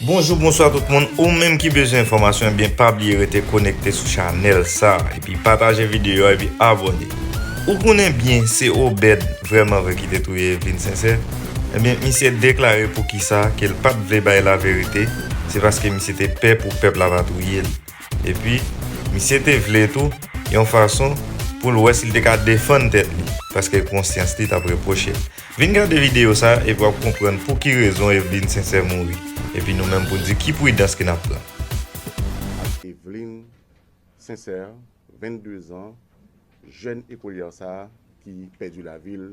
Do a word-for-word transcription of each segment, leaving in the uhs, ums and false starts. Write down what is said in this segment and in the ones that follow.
Bonjou, bonswa tout moun. Ou menm ki bezwen enfòmasyon, ebyen pa bliye rete konekte sou chanèl sa, epi pataje videyo a, epi abòne. Ou konnen byen se Obed vrèman vre ki te touye Evelyne Sincère. Ebyen, misye deklare poukisa ke l pa t vle bay laverite, se paske misye te pè pou pèp la pa touye l. Epi, misye te vle tou, yon fason pou l wè si l te ka defann tèt li, paske konsyans li t ap repwoche l. Vin gade videyo sa epi w ap konprann pou ki rezon Evelyne Sincère mouri, epi nou menm pou n di ki pridans ke n ap pran. Evelyne Sincère, vennde zan, jèn ekolyè sa a ki pèdi lavi l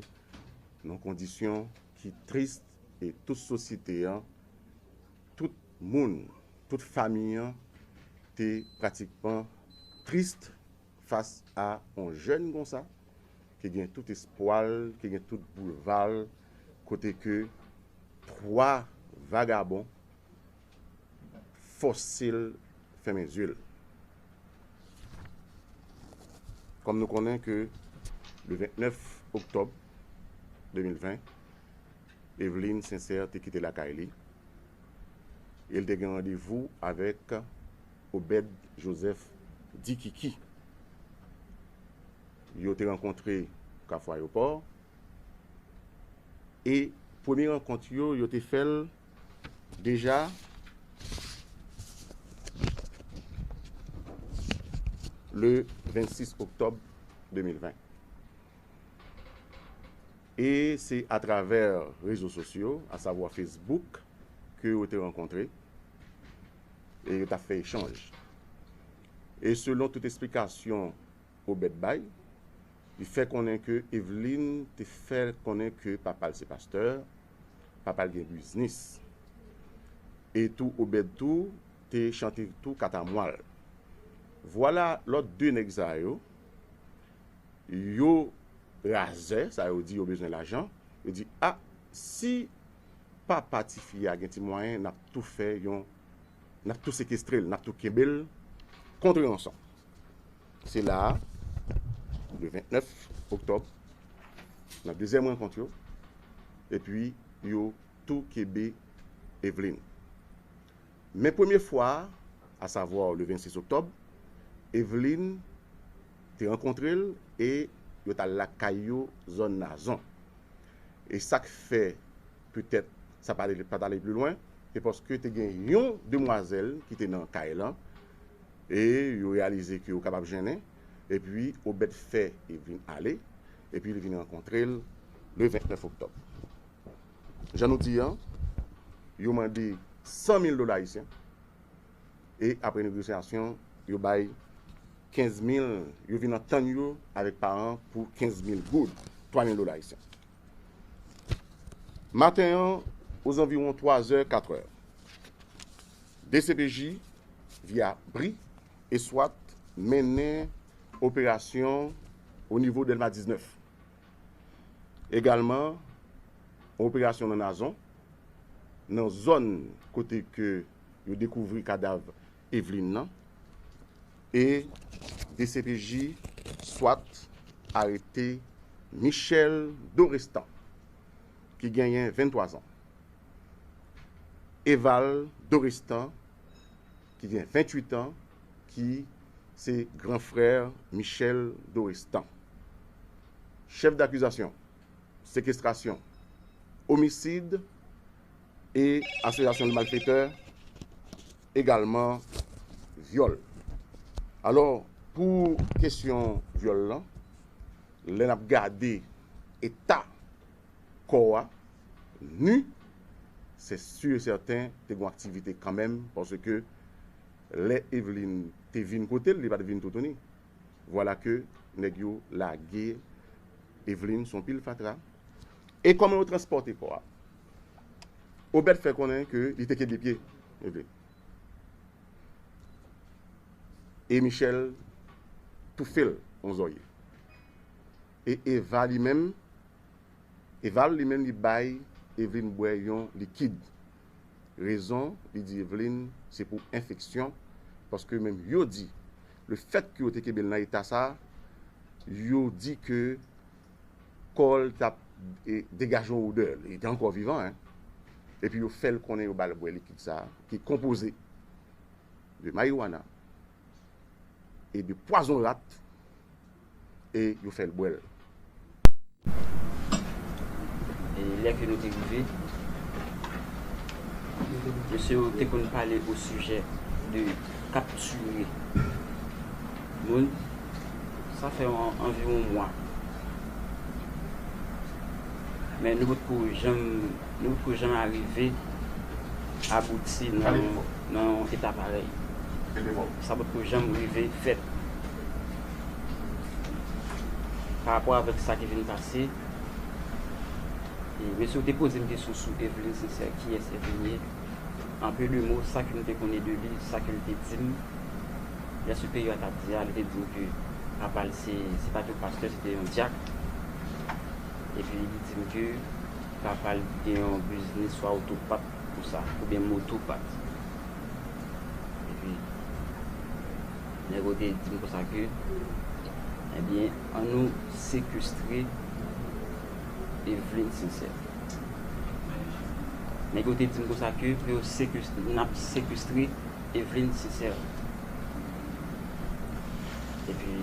nan kondisyon ki tris, e tout sosyete an, tout moun, tout fanmi an te pratikman tris fas a yon jèn konsa ki gen tout espwa l, ki gen tout boulva l, kote ke twa vagabon fòse l fèmen zye l. Kòm nou konnen ke le vennèf oktòb de mil ven, Evelyne Sincère te kite lakay li e l te gen randevou avèk Obed Joseph Dikiki. Yo te rankontre Kafou Ayewopò e premye rankont yo, yo te fè l deja le vennsis oktòb de mil ven. E se atravè rezo sosyo, asavwa Facebook, ke yo te rankontre e yo t ap fè echanj. E selon tout esplikasyon Obed bay, li fè konnen ke Evelyne te fè konnen ke papa l se pastè, papa l gen biznis. E tou Obed tou te chante tou katamwal. Vwala lòt de nèg sa yo, yo razè, sa yo di yo bezwen lajan, yo di, a, si papa tifi a gen ti mwayen, n ap tou fè yon, n ap tou sekestre l, n ap tou kenbe l kont ranson. Se la a, le vennèf oktòb, nan dezyèm rankont yo, epi yo tou kenbe Evelyne. Men premye fwa a, asavwa le vennsis oktòb, Evelyne te rankontre l e yo t al lakay yo zòn Nazon. E sa k fè petèt sa pa t ale pli lwen, se paske te gen yon demwazèl ki te nan kay lan e yo reyalize ke yo kapab jennen, epi Obed fè Evelyne ale, epi li vin rankontre l le vennèf oktòb. Jan nou di an, yo mande san mil dola ayisyen e apre negosyasyon, yo bay kenz mil, yo vin antann yo avèk paran pou kenz mil goud, twa mil dola ayisyen. Maten an, ozanviwon twa zè, kat è, D C P J, via bri e swat, mennen operasyon o nivo Dèlma diznèf. Egalman, yon operasyon nan Nazon, nan zòn kote ke yo dekouvri kadav Evelyne nan, e D C P J swat arete Michel Dorestan, ki genyen venntwa zan. Eval Dorestan, ki gen venntuit an, ki se gran frè Michel Dorestan. Chèf dakizasyon, sekestrasyon, omisid e asosyasyon de malfetè, egalman vyòl. Alò, pou kesyon vyòl lan, lè n ap gade eta kò a, ni, se si e sèten te gen aktivite kanmenm, paske lè Evelyne te vin kote l, li pa t vin toutouni. Vwala ke nèg yo lage Evelyne sou yon pil fatra. E kòman yo transpòte kò a? Obed fè konnen ke li te kenbe pye Evelyne. E Michel toufe l yon zòrye. E Eva li menm, Eval li menm li bay Evelyne bwè yon likid. Rezon, li di Evelyne se pou enfeksyon, paske menm yo di, lefètke yo te kenbe l nan eta sa, yo di ke kò l t ap e, degaje yon odè. Li te ankò vivan, en. Epi yo fè l konnen yo ba l bwè likid sa a, ki konpoze de marijuana e de pwazon rat, e yo fè l bwè l. E lè ke nou te rive, mesye yo te konn pale o sijè de kaptire moun. Sa fè an- anviwon mwa. Men nou potko janm, nou potko janm arive abouti nan, nan yon eta parèy. Sa potko janm rive fèt. Pa rapò avèk sa ki vin pase, e mesye yo te poze m kesyon sou Eveline Sincère, kiyès Eveline ye. An peu de mo, sa ke m te konnen de li, sa ke l te di m, lè siperyè a t ap di a, li te di m ke papa l se, se pa t yon pastè, se te yon dyak. Epi li di m ke papa l gen yon biznis swa otopat konsa, oubyen motopat. Epi, nèg yo te di m konsa ke, ebyen, ann nou sekestre Eveline Sincère. Nèg yo te di m konsa ke pou yo sekestre, n ap sekestre Eveline Sincère. Epi,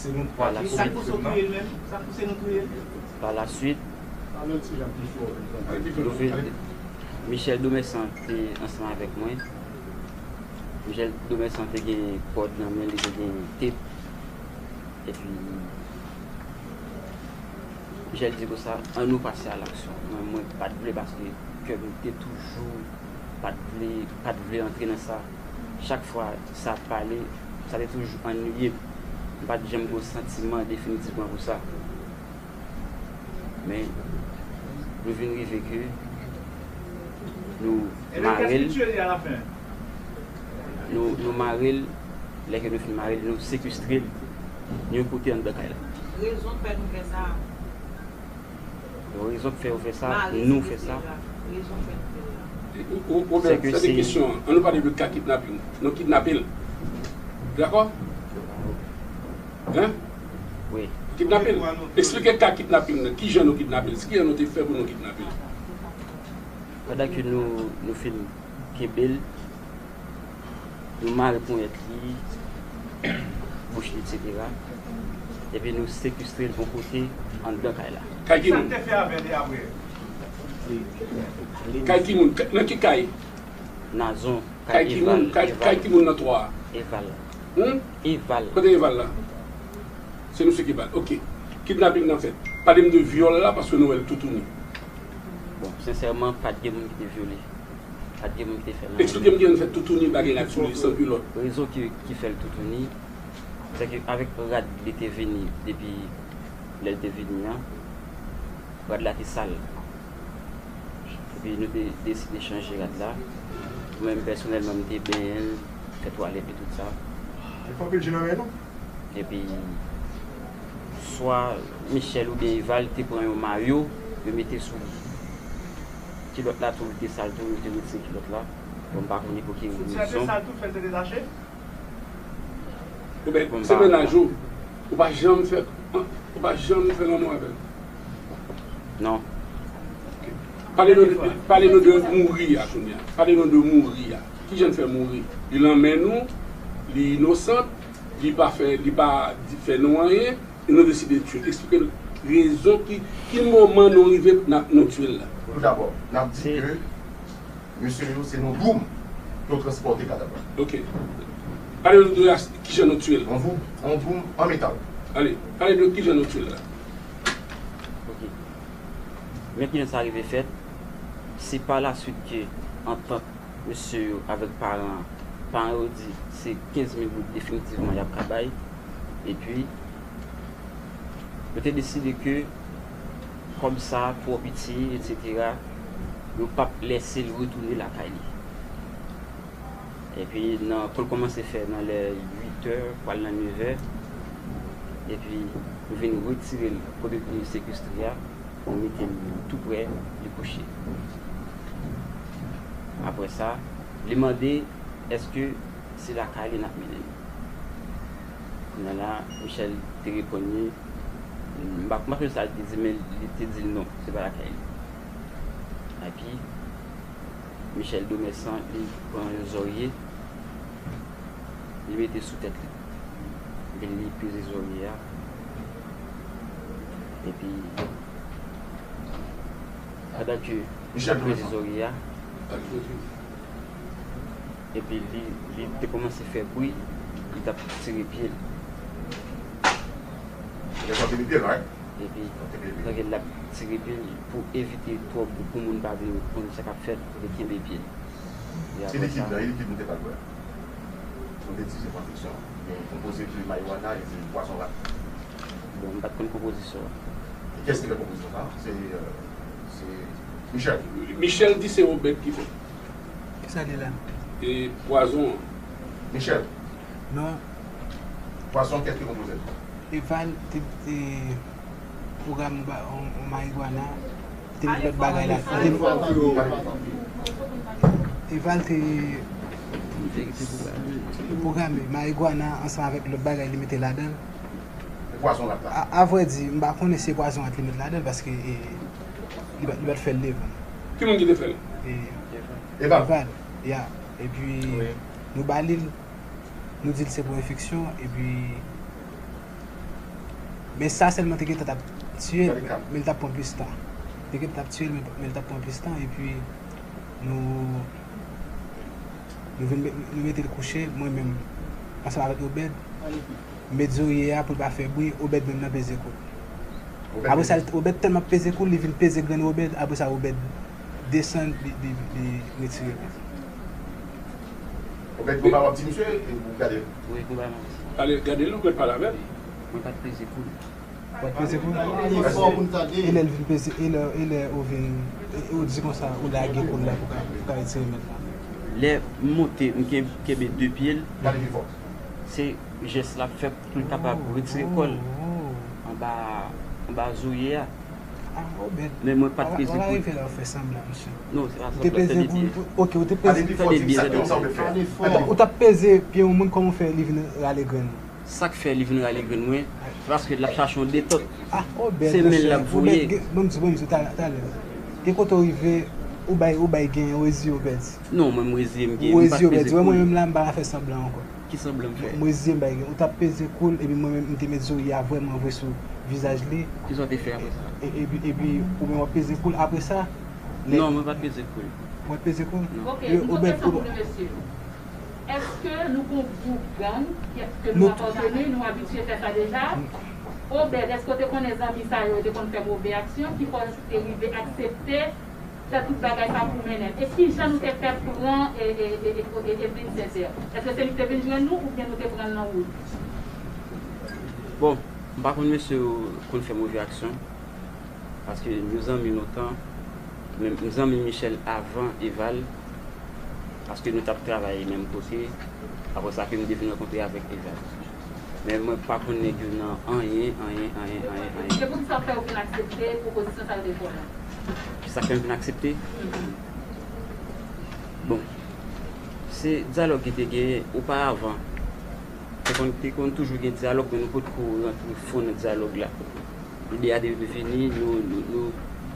Se nou twa ki komèt krim nan. Sa pouse nou touye l menm? Sa pouse nou touye l? Pa la swit, nou vin, Michel Domersan te ansanm avèk mwen. Michel Domersan te gen kòd nan men li, te gen tep. Epi, Michel di konsa, ann nou pase a laksyon. Mwen, mwen pa t vle paske kè m te toujou pa t vle, pa t vle antre nan sa. Chak fwa sa ap pale, sa te toujou annuiye m. M pa t janm gen yon santiman definitivman pou sa. Men, nou vin rive ke nou mare l. Nou, nou mare l, lè ke nou fin mare l, nou sekestre l yon kote anndan kay la. Rezon k fè nou fè sa. Rezon k fè yo fè sa, nou fè sa. Rezon k fè nou fè sa. Ou, ou, ou, se ke se kesyon an. Ann nou pale de ka kidnaping. Nou kidnape l. Dakò? Hein? Wi. Kidnape l. Eksplike ka kidnaping nan. Kijan nou kidnape l? Kijan nou te fè pou nou kidnape l? Pandan ke nou, nou fin kenbe l, nou mare ponyèt li, bouch li, etsetera. Epi nou sekestre l yon kote anndan kay la. Kay ki moun? Kay ki moun? Nan ki kay? Nazon. Kay ki moun? Kay ki moun nan twa a? Eval. Hmm? Eval. Kote Eval la? Se misye ki ba l. Ok. Kidnaping nan fèt. Pale m de vyòl la, paske nou wè l toutouni. Bon, sensèman, pa t gen moun ki te vyole. Pa t gen moun ki te fè l anyen. Eksplike m kijan l fè toutouni, bagay la sou li, san kilòt. Rezon ki, ki fè l toutouni, se ke avèk rad li te vini, depi lè l te vini an, rad la te sal. Epi nou te deside chanje rad la. Mwen menm pèsonèlman, m te benyen l, fè twalèt li, tout sa. Li fè anpil je nan men nou. Epi, swa Michel oubyen Eval te pran yon mayo, yo mete sou li. Kilòt la tou, li te sal tou, yo te retire kilòt la. Bon, m pa konnen pou ki rezon. Soutyen te sal tou, fè l te detache? Oubyen, se mennaj ou, ou pa janm fè, ou pa janm fè lanmou avè l? Non. Ok. Pale nou de, pale nou de mouri a kounye a. Pale nou de mouri a. Kijan l fè mouri? Li nan men nou, li inosan, li pa fè, li pa di, fè nou anyen, e nou deside tiye l. Eksplike n rezon ki, ki moman nou rive n ap, nou tiye l la. Toudabò, n ap di ke mesye yo se nan doum yo transpòte kadav la. Ok. Pale nou de as-, kijan nou tiye l. Yon doum, yon doum an metal. Ale, pale nou kijan nou tiye l la. Ok. Men kijan sa rive fèt, se pa la swit ke antant mesye yo avèk paran an, paran yo di se kenz mil goud definitivman y ap ka bay, epi yo te deside ke kòb sa twò piti, etsetera, yo p ap lèse l retounen lakay li. Epi nan, pou l kòmanse fè nan lè uit è, pral nan nevè, epi nou vin retire l kote nou te sekestre a, nou mete l tou prè li kouche. Apre sa, li mande èske se lakay li n ap mennen l. Kounye a la, Michel te reponn li. M pa, m pa konn sa li te di, men li te di l non, se pa lakay li. Epi, Michel Domèsan, li pran yon zòrye, li mete sou tèt li. Epi li peze zòrye a. Epi, pandan ke li peze zòrye a, epi li, li te kòmanse fè bri, li t ap tire pye l. Epi, donk, l ap tire pye l pou evite twòp, pou moun pa vin konn sa k ap fèt, li kenbe pye l. Se likid la, e likid nou te pral bwè. Nou te di se pwazon. Gen konpoze de marijuana e de pwazon rat. Bon, m pa t konn konpozisyon an. E kiyès ki fè konpozisyon sa? Se, euh, se Michel. Michel di se Obed ki fè. Kisa li la? E pwazon an. Michel. Non. Pwazon, kiyès ki konpoze l? Eval te, te pwogram ba, on, on marijuana, te met lòt bagay la. Te, Eval te, te pwograme marijuana ansanm avèk lòt bagay li mete ladan l. E pwazon rat la? A, a vrè di, m pa konnen si se pwazon rat li met ladan l, paske, e, li pa, li pa t fè l devan. Ki moun ki te fè l? E, Eval. Eval, ya. Epi, nou ba li l, nou di l se pou enfeksyon, epi, men sa sèlman te gentan t ap tiye l, men l t ap pran plis tan. Te gentan t ap tiye l, men, men l t ap pran plis tan, epi nou, nou vin met, nou mete l kouche, mwen menm, ansanm avèk Obed, m met zòrye a pou l pa fè bri, Obed menm nan peze kou l. Apre sa, Obed tèlman peze kou l, li vin peze grenn Obed, apre sa, Obed desann, li, li, li retire l. Obed, konba w ap di misye, e ou gade l? Wi, konba m ap di. Ale, gade l, ou pral pale avè l. Mwen pa t peze kou l. Ou pa t peze kou l? E lè l vin peze, e lè, e lè ou vin, e ou di konsa, ou lage kou l la pou ka, pou ka retire mèt la. Lè m monte, m ken-, kenbe de pye l, se jès l ap fè pou l kapab retire kò l anba, anba zòrye a. Ah, Obed. Men mwen pa t peze kou l. Wala rive la, ou fè sanblan, mesye. Non, se pa sanblan, tande byen. Ou te peze kou l, ok, ou te peze. Tande byen, tande byen. Ou t ap peze pye yon moun, kòman w fè li vin rale grenn ou? Sa k fè li vin rale grenn mwen, se paske l ap chache yon detant. Ah, Obed, se men l l ap voye. Obed, gen, ban m di, ban m di, talè, talè. Gen kote w rive, ou bay, ou bay gen, ou reziye, Obed. Non, mwen, m reziye, m gen, m pa t peze kou l. Ou reziye, Obed. Wè, mwen menm la, m pa ka fè sanblan ankò. Ki sanblan m fè? Mwen reziye m bay gen. Ou t ap peze kou l, epi mwen menm, m te met zòrye a vrèman vre sou vizaj li. Kisa w te fè apre sa? E, epi, epi, ou menm w ap peze kou l apre sa? Non, mwen pa t peze kou l. Ou pa t peze kou l? Non. Ok, nou poze kesyon pou nou, mesye. Èske nou gon gwoup gang, èske nou apateni, nou abitye fè sa deja? Obed, èske w te konnen zanmi sa yo, yo te konn fè move aksyon, ki fè w te rive aksepte fè tout bagay sa pou mennen l? E kijan nou te fè pran e, e, e, e, e, Evelyne Sincère? Èske se li ki te vin jwenn nou, oubyen nou te pran l nan wout? Bon, m pa konn mesye yo konn fè move aksyon. Paske nou zanmi lontan, men m zanmi Michel avan Eval, paske nou t ap travay menm kote, apre sa ke m te vin rankontre avèk Eval. Men mwen pa konn nèg yo nan anyen, anyen, anyen, anyen, anyen. Se poukisa fè w vin aksepte pwopozisyon sa yo te fè w la? Kisa k fè m vin aksepte? Mhm. Bon, se dyalòg ki te genyen oparavan. Te konn, te konn toujou gen dyalòg, men nou potko rantre fon nan dyalòg la. Ide a te vini, nou, nou, nou,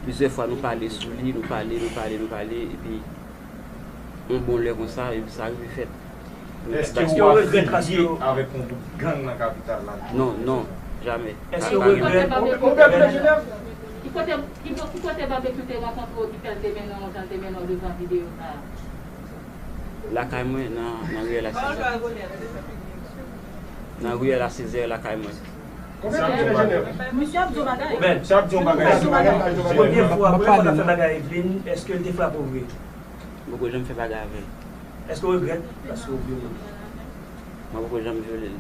plizyè fwa nou pale sou li, nou pale, nou pale, nou pale, epi yon bon lè konsa, epi sa rive fèt. Èske w regrèt paske w avèk yon gwoup gang nan kapital la? Non, non, jamè. Èske w regrèt? Ki kote, ki kote Babekyou te rankontre w ki fè l te mennen w jan l te mennen w devan videyo sa a? Lakay mwen, nan, nan riyèl a Sezè. Nan riyèl a Sezè, lakay mwen. Misye ap di yon bagay. Misye ap di yon bagay. Premye fwa, premye fwa w t ap fè bagay Evelyne, èske l te frape w vre? Mwen poko janm fè bagay avè l. Èske w regrèt paske w vyole l? Mwen poko janm vyole l.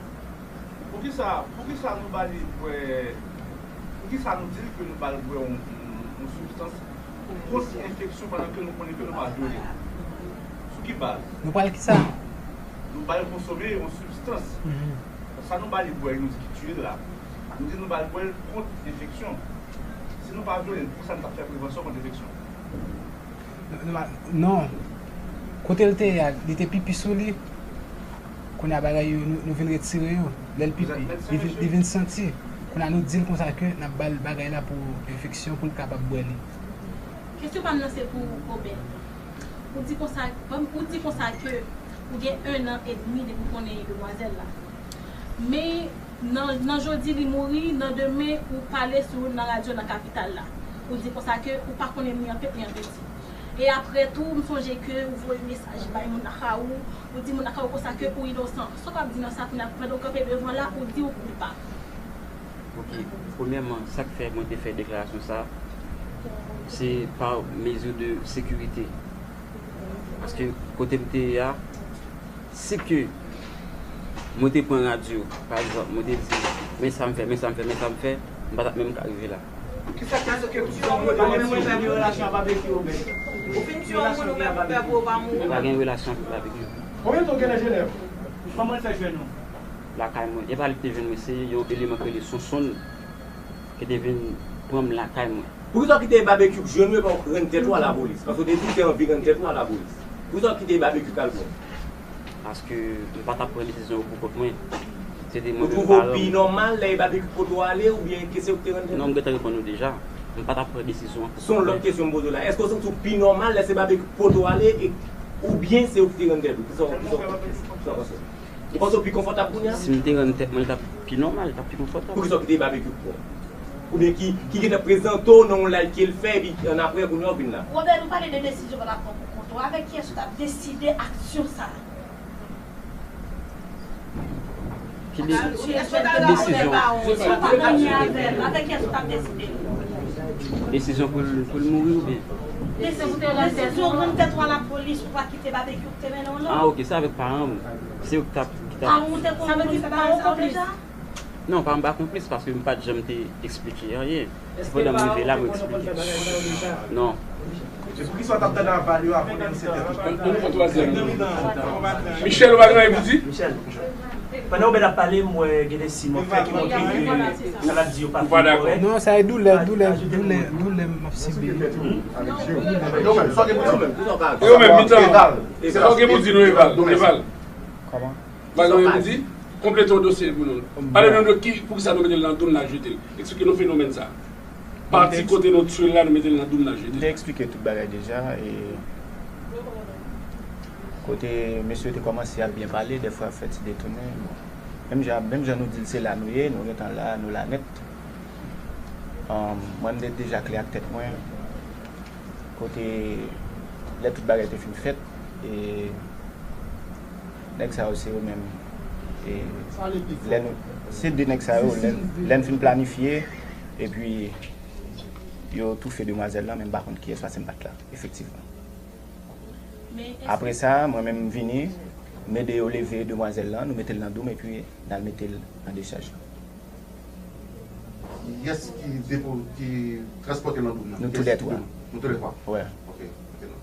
Poukisa, poukisa nou ba li bwè, poukisa nou di l ke nou ba l bwè yon, yon, yon sibstans pou kont enfeksyon pandan ke nou konnen ke nou pa vyole l? Sou ki baz? Nou ba l kisa? Nou ba l konsome yon sibstans. Mhm. Sa nou ba li bwè, nou di ki tiye l la. Nou di nou ba l bwè l kont enfeksyon. Si nou pa vyole l, poukisa nou t ap fè prevansyon kont enfeksyon? Non, non, non. Kote l te ye a, li te pipi sou li. Kounye a bagay yo, nou, nou vin retire yo. Lè l pipi, li vin, li vin santi. Kounye a nou di l konsa ke n ap ba l bagay la pou enfeksyon, pou l kapab bwè li. Kesyon pa m nan se pou Obed. Ou di konsa, ou di konsa ke ou gen ennan edmi depi w konnen demwazèl la. Men nan, nan jodi li mouri, nan demen ou pale sou nan radyo nan kapital la. Ou di konsa ke ou pa konnen ni an pep ni an peti. E apre tou, m sonje ke ou voye mesaj bay moun lakay ou, ou di moun lakay ou konsa ke ou inosan. Sa w kapab di nan sa kounye a, pandan w kanpe devan la, ou di ou koupab. Ok, premyèman, sa k fè mwen te fè deklarasyon sa, se pa mezi de sekirite. Paske kote m te ye a, si ke mwen te pran radyo, pa egzanp, mwen te di, men sa m fè, men sa m fè, men sa m fè, m pa t ap menm ka rive la. Kisa k fè ke pou sa ou pa menm relasyon avèk yo menm? Ou fin tye yon moun ou menm ou pè pou yo pa mouri. Pa gen relasyon avèk yo. Konbyen tan w gen nan Jenèv? Kòman l fè jwenn ou? Lakay mwen. E pa li ki te jwenn mwen, se yon eleman ki rele Sonsonn ki te vin pran m lakay mwen. Poukisa w kite Babekyou k jwenn ou epi w rann tèt ou a lapolis? Paske w te di w te anvi rann tèt ou a lapolis. Poukisa w kite Babekyou k al pran w? Paske m pa t ap pran desizyon yo pou kont mwen. Se te mwen menm paran m. Ou twouve w pi nòmal lè e Babekyou k pote w ale oubyen ke se ou ki te rann tèt ou? Non, m gentan reponn ou deja. M pa t ap pran desizyon an pou kont mwen. Se yon lòt kesyon m poze w la. Èske w santi w pi nòmal lè se Babekyou k pote w ale e oubyen se ou ki te rann tèt ou? Kisa w panse? Ou panse w pi konfòtab kounye a? Si m te rann tèt mwen, li t ap pi nòmal, li t ap pi konfòtab. Poukisa w kite Babekyou k pran w? Oubyen ki, ki gentan prezante w nan yon live ke l fè, epi annapre kounye a w vin la? Wobè, nou pale de desizyon w t ap pran pou kont ou. Avèk kiyès ou t ap deside aksyon sa a? Ki de, ki desizyon? Avèk kiyès ou t ap deside? Desizyon pou l, pou l mouri oubyen? Desizyon pou te rann tèt ou a lapolis, ou pa kite Babekyou k te mennen w non. Ah, ok, se avèk paran m. Se yo ki t ap, ki t ap. Paran w te konn konn fè bagay sa yo deja? Non, paran m pa konplis paske m pa t janm te eksplike anyen. Se pandan m rive la mwen eksplike. Non. Poukisa w t ap tande aval yo avan vennsenk è tou? Ann pran twazyèm nan. Michel, ou pa gen anyen pou di? Michel. Pandan Obed ap pale, m wè gen de siy m wè fè ki montre ke sa l ap di yo pa fin kòrèk. Non, sa e doulè, doulè, doulè, doulè m ap sibi. E ou menm, sa w gen pou di nou, Eval? Sa w gen pou di nou, Eval? Eval. Kòman? Ou pa gen anyen pou di? Konplete yon dosye pou nou. Pale nou de ki, poukisa nou mete l nan dou m n al jete l. Eksplike nou fenomèn sa. Pati kote nou tchwe l la, nou mete l nan dou m n al jete l. M te eksplike tout bagay deja. E kote mesye yo te kòmanse ap byen pale, dèfwa ap fè ti detounen. Bon. Menm jan, menm jan nou di l se la nou ye, nou gentan la, nou la nèt. Mwen, m te deja klè ak tèt mwen. Kote lè tout bagay te fin fèt, e nèg sa yo se yo menm. E lè nou, se de nèg sa yo, lè, lè n fin planifye, epi yo toufe demwazèl lan, men m pa konn kiyès paske m pa t la, efektivman. Apre sa, mwen menm m vini, m ede yo leve demwazèl lan, nou mete l nan dou m, epi n al mete l nan dechaj lan. Kiyès ki depo, ki transpòte l nan dou m nan? Nou toulètwa. Nou toulètwa? Wi. Ok.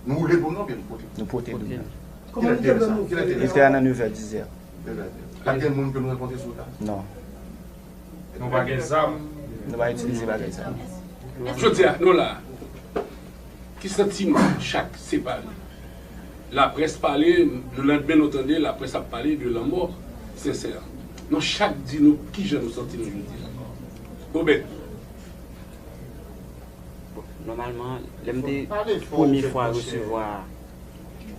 Nou woule dou m nan oubyen nou pote l? Nou pote dou m nan. Kilè l te lè sa? Kilè l te lè sa? Li te a nan nevè, dizè. Nevè, dizè. Pa t gen moun ke nou rankontre sou wout la? Non. Nou pa gen zam? Nou pa itilize bagay sa. Jodi a, nou la. Ki santiman chak separe? Laprès pale, lelandmen nou tande laprès ap pale de lanmò Sensè. Nou chak di nou kijan nou santi nou jodi a. Obed. Bon, nòmalman, lè m te premye fwa resevwa,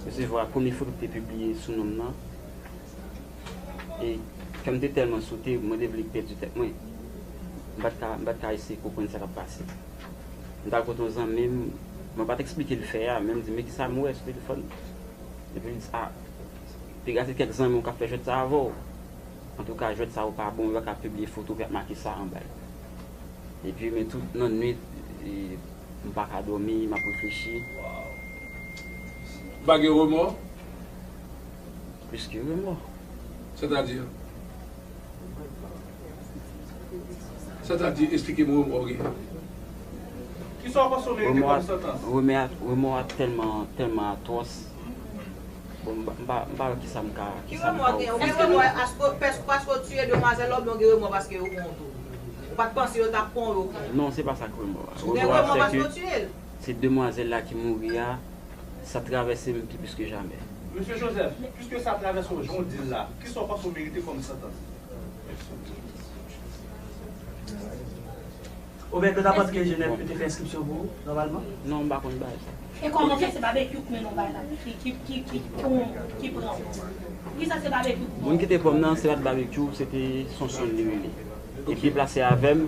resevwa premye foto ki te pibliye sou non m nan, e kè m te tèlman sote, mwen te vle pèdi tèt mwen. M pa t ka, m pa t ka eseye konprann sa k ap pase. M t al kote yon zanmi m, mwen pa t eksplike l fè a, men m di, men kisa m wè sou telefòn. Epi li di, a, piga se kèk zanmi w k ap fè jwèt sa avè w. Antouka, jwèt sa yo pa bon, yo pa ka pibliye foto ki ap make sa anba l. Epi, men tout nan nwit, e, m pa ka dòmi, m ap reflechi. Ou pa gen remò? Plis ke remò. Sètadi? Sètadi, eksplike m remò w gen. Kisa w panse w merite kòm santans? Remò a, remò a tèlman, tèlman atwòs. Bon, m pa, m pa, m pa wè kisa m ka, kisa m ka ofri. Ki remò w gen? Ou gen remò paske w tiye demwazèl la oubyen w gen remò paske yo pran w tou? Ou pa t panse yo t ap pran w, yo pran w? Non, se pa sa k remò a. Ou gen remò paske w tiye l? Se demwazèl la ki mouri a, sa travèse m pi plis ke jamè. Mesye Joseph, piske sa travèse w jan w di l la, kisa w panse w merite kòm santans? Obed, nou ta panse ke Genève te fè enskripsyon pou ou, nòmalman? Non, m pa konn bagay sa. E kòman fè se Babekyou k mennen w bay la? Ki, ki, ki, ki, ki, ki pran w? Kisa se Babekyou k pran w? Moun ki te pran m nan, se pa t Babekyou, se te Sonson li rele. Li deplase avè m,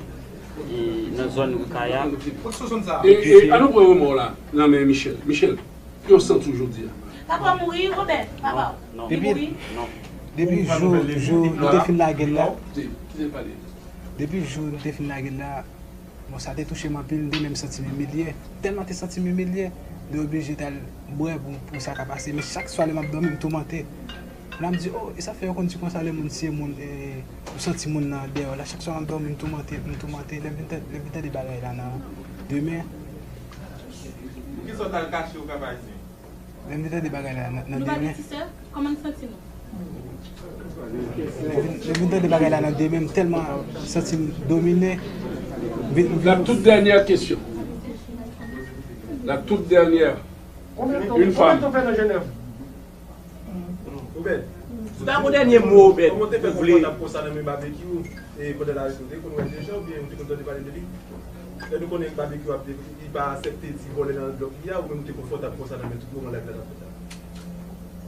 e, nan zòn Rikaya. E, e, an nou pran remò la nan men Michel. Michel, ki w santi w jodi a? Papa mouri, Obed, papa. Non, non. Li mouri? Non. Depi jou, jou nou te fin lage l la. Non, kite, kite l pale. Depi jou nou te fin lage l la, bon, sa te touche m anpil, m te menm santi m imilye. Tèlman te santi m imilye, m te oblije t al bwè pou, pou sa ka pase. Men chak swa lè m ap dòmi, m toumante. Kounye a m di, oh, e sa fè yo konn di konsa lè moun tiye moun, e, ou santi moun nan dèyè w la. Chak swa m ap dòmi, m toumante, m toumante. Lè m vin tande, lè m vin tande bagay la nan demen. Poukisa w t al kache w Kap Ayisyen? Lè m vin tande bagay la nan, nan demen. Nou pa gen ti sè? Kòman n santi nou? Lè m vin, lè m vin tande bagay la nan demen, m tèlman santi m domine. M vin, m vin... La toute dernière question. La toute dernière. Une femme. Obed. Si w ta gon dènye mo, Obed, ou vle. Kòman w te fè konpòt ap konsa nan men Babekyou, e, pandan l arete w? Ou te konn wè l deja oubyen ou te konn tande pale de li? Lè nou konnen Babekyou ap, li pa aksepte ti vòlè nan blòk li a, ou menm ou te konfòtab konsa nan men tout moman live la t ap fèt la?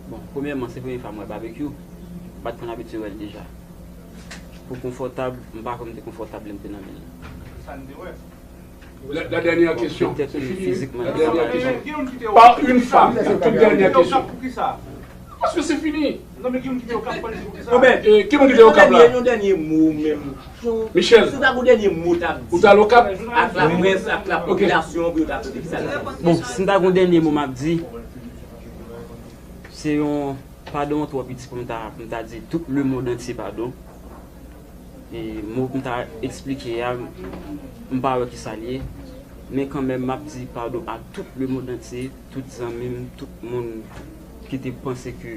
Bon, premyèman, se premye fwa m wè Babekyou. M pa t konn abitye wè l deja. Pou konfòtab, m pa kwè m te konfòtab lè m te nan men l. Sa n te wè. La, la dernière question. Petèt, c'est fini, fizikman, la dernière question. Par une femme, la toute dernière question. Paske se fini. Obed, e, ki moun ki te Okap la? Yon dènye mo menm. Michel, si w ta gon dènye mo w t ap di, ou t al Okap? Ak laprès, ak lapopilasyon, pou yo ta tande ki sa l ap di. Bon, si m ta gon dènye mo m ap di, se yon padon twò piti pou m ta, pou m ta di tout lemonn antye padon. E mo pou m ta eksplike a, m pa wè kisa l ye. Men kanmenm, m ap di padon a tout lemonn antye, tout zanmi m, tout moun ki te panse ke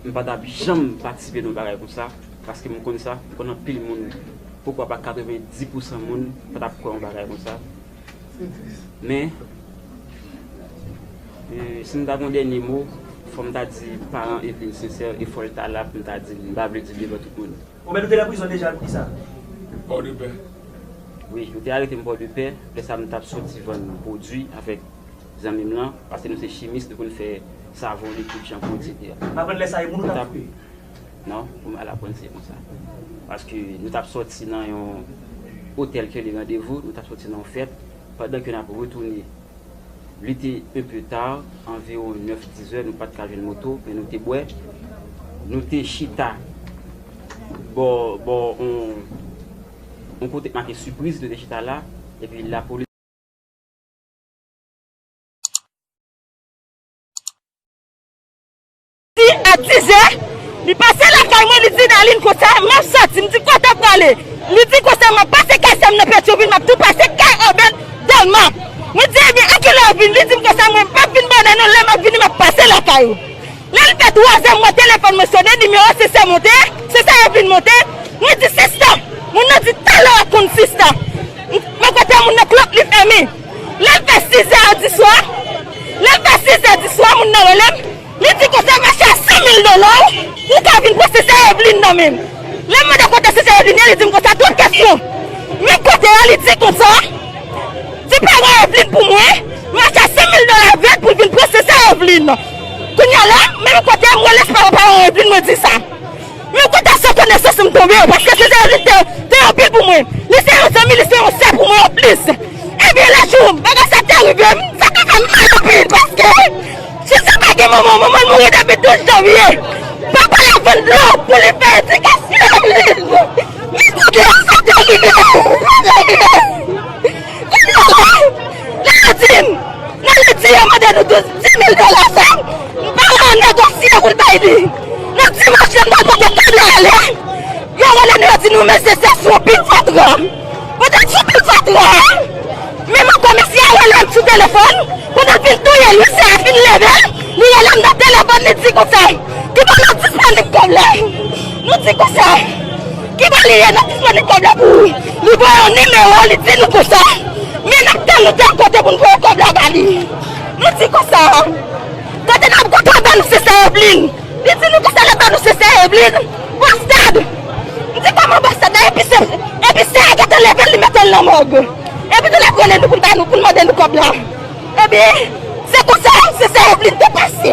m pa t ap janm patisipe nan yon bagay konsa, paske m konn sa, m konn anpil moun, poukwa pa katrevenndis pousan moun pa t ap kwè yon bagay konsa. Men, e, si m ta gon dènye mo, fò m ta di paran Eveline sensè, e fò l ta la pou m ta di l, m pa vle di l devan tout moun. Obed, ou te nan prizon deja, poukisa? Pòdepè. Wi, yo te arete m Pòdepè. Lè sa a, m t ap soti vann pwodui avèk zanmi m lan, paske nou se chimis, nou konn fè savon, likid, chanpou, etsetera. M aprann lè sa a, e moun ou t ap koupe? Non, pou m al aprann, se konsa. Paske nou t ap sòti nan yon otèl ki rele Randevou, nou t ap sòti nan yon fèt, pandan ke n ap retounen. Li te un peu tard, anviwon nèf, diz è, nou pa t ka jwenn moto, men nou te bwè. Nou te chita bò, bò, on, on kote k make Sipriz, nou te chita la, epi lapolis. Di a diz è, li pase lakay mwen, li di Darline konsa, m ap sòti. M di, kote w prale? Li di konsa, m ap pase kay sè m nan Petyonvil, m ap tou pase kay Obed Dèlma. Mwen di, ebyen, a kilè w ap vin? Li di m konsa, mwen p ap vin bonè non, lè m ap vini, m ap pase lakay ou. Lè l fè twa zè, m wè telefòn mwen sone, nimewo sista monte, sista Eveline monte. Mwen di, sista, moun nan di talè w ap konn sista. Men kote moun nan klòp li fèmen. Lè l fè sis è di swa, lè l fè sis è di swa, moun nan rele m, li di konsa, m achte a san mil dola w, ou ka vin pran sista Eveline nan men m. Lè m mande kote sista Eveline ye, li di m konsa, twòp kèsyon. Men kote a, li di konsa, di paran Eveline pou mwen, m achte a san mil dola vèt pou l vin pran sista Eveline. Kounye a la, menm kote a, m rele paran, paran Eveline, mwen di sa. Men kote sa konesans m tonbe, paske se, se, li te, te anpil pou mwen. Li se yon zanmi, li se yon sè pou mwen anplis. Ebyen, lè jou bagay sa te rive m, sa te fè m mal anpil, paske Jezi pa gen manman, manman l mouri depi douz janvye. Papa l ap vann dlo pou li fè edikasyon Eveline. Men kote sa te rive m. Kounye a la, lè yo di m, nan ledi, yo mande nou douz, dis mil dola sa, m pa wè negosye pou l bay li. Nan dimanch, yo mande kote kòb la ale. Yo rele nou, yo di nou, mesye, se sou pil fatra. Pandan sou pil fatra, menm ankò, mesye a rele m sou telefòn, pandan l fin touye l, mesye a fin leve, li rele m nan telefòn, li di konsa, ki bò nou disponib kòb la? Nou di konsa, ki bò li ye, n ap disponib kòb la pou ou. Li voye yon nimewo, li di nou konsa, men n ap tann nou tèl kote pou n voye kòb la ba li. Nou di konsa, kote n ap, kote w ap nou se sè Evlin. Li di nou ke se lè pa nou se sè Evlin. Bastad! M di kòman bastad la, epi se, epi sè a gentan leve l, li mete l nan mòg. Epi tou l ap rele nou pou l ba nou, pou l mande nou kòb la. Epi, se konsa, se sè Evlin te pase.